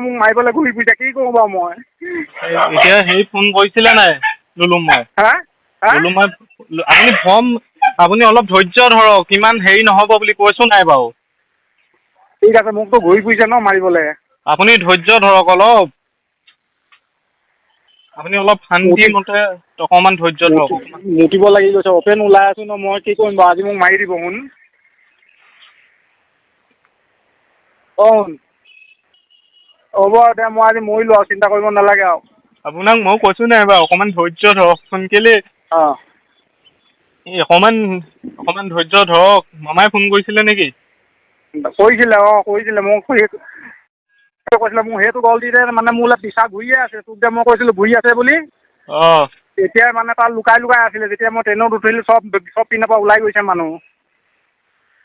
মোক মাৰিবলৈ ঘূৰি ফুৰিছে, কি কৰোঁ বাৰু মই এতিয়া? হেৰি ফোন কৰিছিলে নাই লুলুমাই? হা, লুলুমাই আপুনি ফৰ্ম, আপুনি অলপ ধৈৰ্য ধৰক, ইমান হেৰি নহ'ব বুলি কৈছোঁ নাই বাৰু? ঠিক আছে, মোকতো ঘূৰি ফুৰিছে ন মাৰিবলৈ। আপুনি ধৈৰ্য ধৰক অলপ, আপুনি অলপ শান্তি মতে অকণমান ধৈৰ্য ধৰক। মুতিব লাগি গৈছে, অপেন ওলাই আছো ন মই, কি কৰিম বাৰু? আজি মোক মাৰি দিব। শুন, অ হ'ব দে, মই আজি মৰিলোঁ আৰু, চিন্তা কৰিব নালাগে আৰু। আপোনাক মই কৈছোঁ নাই বাৰু, অকণমান ধৈৰ্য ধৰকচোন। কেলে অঁ এই অকণমান ধৈৰ্য ধৰক। মামাই ফোন কৰিছিলে নেকি? কৰিছিলে, অঁ কৰিছিলে। মোক কৈছিলে, মোৰ সেইটো গলটিতে মানে মোলৈ পিছা ঘূৰিয়ে আছে। তোক যে মই কৈছিলোঁ ঘূৰি আছে বুলি, অঁ তেতিয়াই মানে তাত লুকাই লুকাই আছিলে। যেতিয়া মই ট্ৰেইনত উঠিলোঁ, চব পিনৰ পৰা ওলাই গৈছে মানুহ।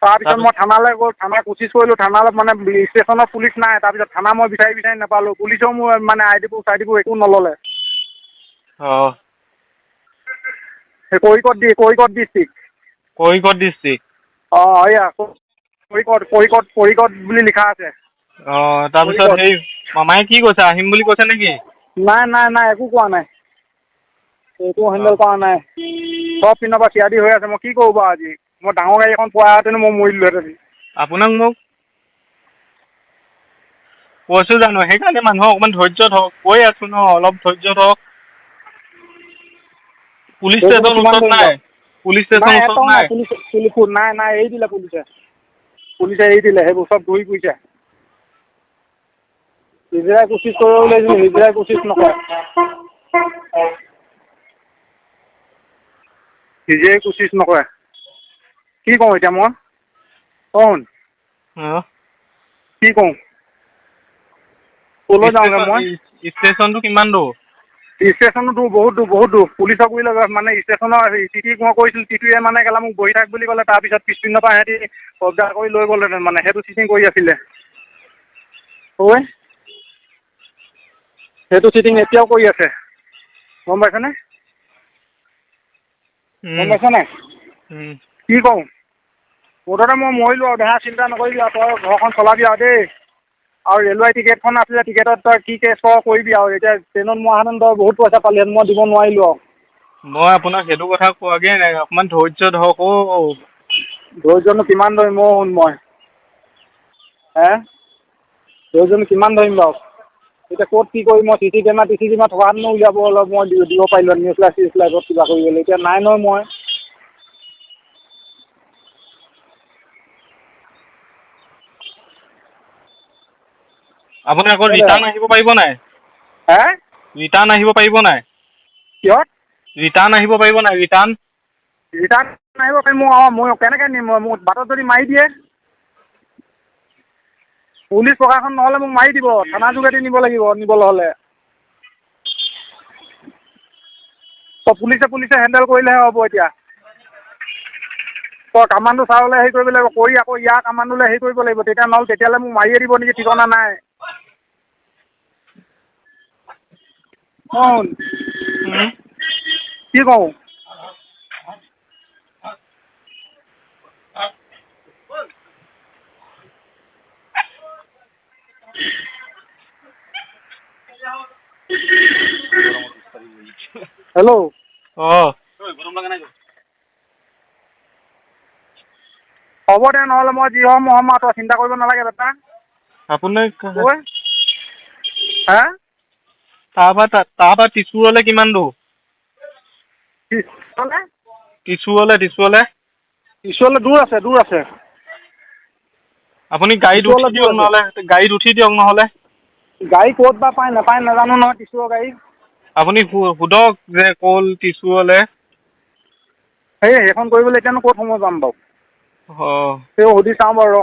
তাৰপিছত মই থানালৈ গ'ল, থানা কোচিছ কৰিলোঁ, থানালৈ মানে ষ্টেচনত পুলিচ নাই। তাৰপিছত থানা মই বিচাৰি বিচাৰি নাপালোঁ, পুলিচেও মোৰ মানে আই ডি প্ৰুফ চাই ডি প্ৰুফ একো নল'লে। অঁ সেই কৰিকট ডিষ্ট্ৰিক্ট। কৰিকট ডিষ্ট্ৰিক্ট? অঁ, এইয়া কৰিকট, কৰিকট, কৰিকট বুলি লিখা আছে। অঁ, তাৰপিছত সেই মামাই কি কৈছে, আহিম বুলি কৈছে নেকি? নাই নাই নাই, একো কোৱা নাই, একো হেণ্ডেল কৰা নাই। চব পিনৰ পৰা চিয়াদি হৈ আছে, মই কি কৰোঁ বাৰু আজি? মই ডাঙৰ গাড়ী এখন পোৱাহেঁতেনো মই মৰিলোহেঁতেন। আপোনাক মোক কৈছোঁ জানো, সেইকাৰণে মানুহ অকণমান ধৈৰ্য ধৰক, কৈ আছোঁ ন, অলপ ধৈৰ্য ধৰক। পুলিচ ষ্টেচন ওচৰত নাই? পুলিচ ষ্টেচন ওচৰত নাই? পুলিচ নাই, নাই, এৰি দিলে পুলিচে, পুলিচে এৰি দিলে। সেইবোৰ চব ঘূৰি ফুৰিছে। হিজৰাই কোচিছ কৰিব ওলাইছিলোঁ, হিজৰাই কোচিছ নকৰে, হিজৰাই কোচিছ নকৰে। কি কওঁ এতিয়া মই? কওঁ কি কওঁ? ক'লৈ যাওঁগৈ মই? ষ্টেচনটো কিমান দূৰ? ষ্টেচনো দূৰ, বহুত দূৰ, বহুত দূৰ। পুলিচক বুলি মানে ষ্টেচনৰ টিটি মই কৰিছিলোঁ, টিটিয়ে মানে কেলা মোক বহি থাক বুলি ক'লে। তাৰপিছত পিছপিনৰ পৰা সিহঁতি কব্জা কৰি লৈ গ'লহেঁতেন, মানে সেইটো চিটিং কৰি আছিলে। ঐ সেইটো চিটিং এতিয়াও কৰি আছে, গম পাইছেনে? গম পাইছে নাই? কি কওঁ? মুঠতে মই মৰিলোঁ আৰু দেহা, চিন্তা নকৰিবি আৰু, তই ঘৰখন চলাবি আৰু দেই। আৰু ৰেলৱে টিকেটখন আছিলে, টিকেটত তই কি কেছ কৰ কৰিবি আৰু। এতিয়া ট্ৰেইনত মৰাহেঁতেন তই বহুত পইচা পালিহেঁতেন, মই দিব নোৱাৰিলোঁ আৰু। মই আপোনাক সেইটো কথা কোৱাগৈ নাই, অকণমান ধৈৰ্য ধৰক। অ' ধৈৰ্যনো কিমান ধৰিম অ' শুন মই, হে ধৈৰ্যনো কিমান ধৰিম বাৰু? এতিয়া ক'ত কি কৰিম মই? C C camera T C camera থকাহেঁতেনো উলিয়াব অলপ মই দিব পাৰিলোঁ নিউজ লাইভ চিউজ লাইভত কিবা কৰিবলৈ, এতিয়া নাই নহয় মই। আপুনি আকৌ ৰিটাৰ্ণ আহিব পাৰিব নাই? হে ৰিটাৰ্ণ আহিব পাৰিব নাই? কিহত ৰিটাৰ্ণ আহিব পাৰিব নাই? ৰিটাৰ্ণ ৰিটাৰ্ণ আহিব পাৰিম। অঁ, মই কেনেকৈ নিম? মোক বাটত যদি মাৰি দিয়ে, পুলিচ প্ৰশাসন নহ'লে মোক মাৰি দিব, থানা যোগেদি নিব লাগিব। নিবলৈ হ'লে চব পুলিচে পুলিচে হেণ্ডেল কৰিলেহে হ'ব। এতিয়া তই কামাণ্ডো ছাৰলৈ হেৰি কৰিব লাগিব, কৰি আকৌ ইয়াৰ কামাণ্ডোলৈ হেৰি কৰিব লাগিব, তেতিয়া নহ'লে তেতিয়াহ'লে মোক মাৰিয়ে দিব নেকি, ঠিকনা নাই। অঁ কি কওঁ? হেল্ল' অঁ হ'ব দে, নহ'লে মই যি হ'ম হ'ম আৰু, তই চিন্তা কৰিব নালাগে বেটা। আপুনি হা তাৰপৰা ত্ৰিচুৰলৈ কিমান দূৰ? ত্ৰিচুৰলৈ, ত্ৰিচুৰলৈ ত্ৰিচুৰলৈ দূৰ আছে, দূৰ আছে। আপুনি গাড়ীত উঠি দিয়ক নহ'লে, গাড়ীত উঠি দিয়ক নহ'লে। গাড়ী ক'ত বা পায় নাপায় নাজানো নহয় ত্ৰিচুৰৰ গাড়ী। আপুনি সোধক যে ক'ল ত্ৰিচুৰলৈ। সেই সেইখন কৰিবলৈ এতিয়ানো ক'ত সময় পাম বাৰু? অঁ তেওঁ সুধি চাওঁ বাৰু, ৰ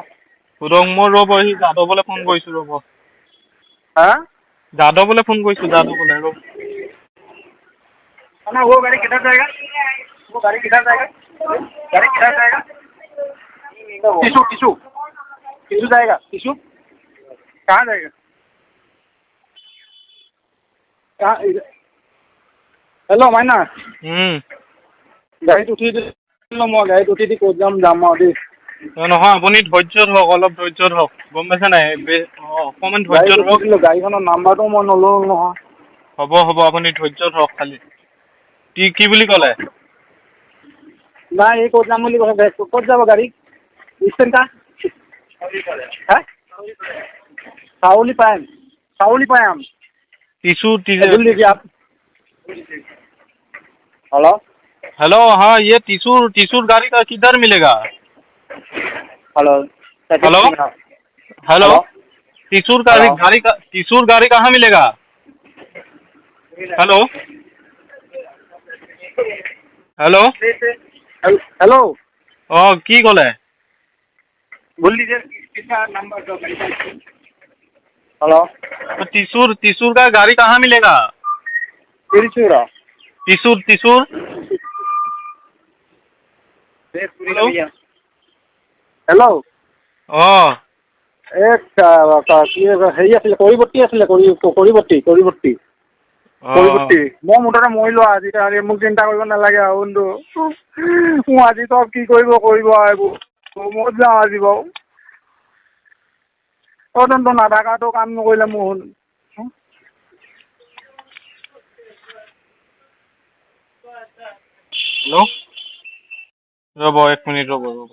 সোধক। মই ৰ'ব, সি যাদৱলৈ ফোন কৰিছোঁ, ৰ'ব। হা যাদৱলৈ ফোন কৰিছোঁ, যাদৱলৈ ৰ'ব। ना वो गाड़ी किधर जाएगा? वो गाड़ी किधर जाएगा? गाड़ी किधर जाएगा? टिशू टिशू टिशू जाएगा। टिशू कहाँ जाएगा? कहाँ? हेलो माइना, গাড়ীত উঠি দিলোঁ মই, গাড়ীত উঠি দি ক'ত যাম যাম আৰু দেই। নহয়, আপুনি ধৈৰ্য ধৰক, অলপ ধৈৰ্য ধৰক, গম পাইছে নাই? অকণমান ধৈৰ্য গাড়ীত ধৰক। উঠিছিলোঁ, গাড়ীখনৰ নাম্বাৰটোও মই নল'লো নহয়। হ'ব হ'ব, আপুনি ধৈৰ্য ধৰক খালি। কি কি বুলি ক'লে? নাই, এই ক'ত যাম বুলি কৈছে? ক'ত যাব গাড়ী? ষ্টেণ্ড কা হা চাউলি পাইম, চাউলি পাইম। টিচু। बोल लीजिए आप। हेलो। हेलो, हाँ, ये टिसूर टिसूर गाड़ी का किधर मिलेगा? हेलो। हेलो। हेलो। टिसूर गाड़ी। हेलो। गाड़ी का, टिसूर गाड़ी कहाँ मिलेगा? Hello, hello. हेलो। অঁ, কি ক'লে? बोल लीजिए किसका नंबर दो। हेलो। टिसूर, टिसूर का गाड़ी कहाँ मिलेगा? तिरचूरा। टिसूर, टिसूर। हेलो। হেল্ল'। অঁ। এই কি হেৰি আছিলে, কৰিবৰ্তী আছিলে, কৰিবৰ্তী, কৰিবৰ্তী, কৰিবৰ্তী। মই মুঠতে মৰিলো আজি, তাহাঁতি মোক চিন্তা কৰিব নালাগে আৰু। বন্ধু, মোৰ আজি চব কি কৰিব কৰিব আৰু এইবোৰ। মই যাওঁ আজি বাৰু। অ তহঁতৰ আধাৰ কাৰ্ডো কাম নকৰিলে মোৰ। হেল্ল', ৰ'ব, এক মিনিট ৰ'ব, ৰ'ব।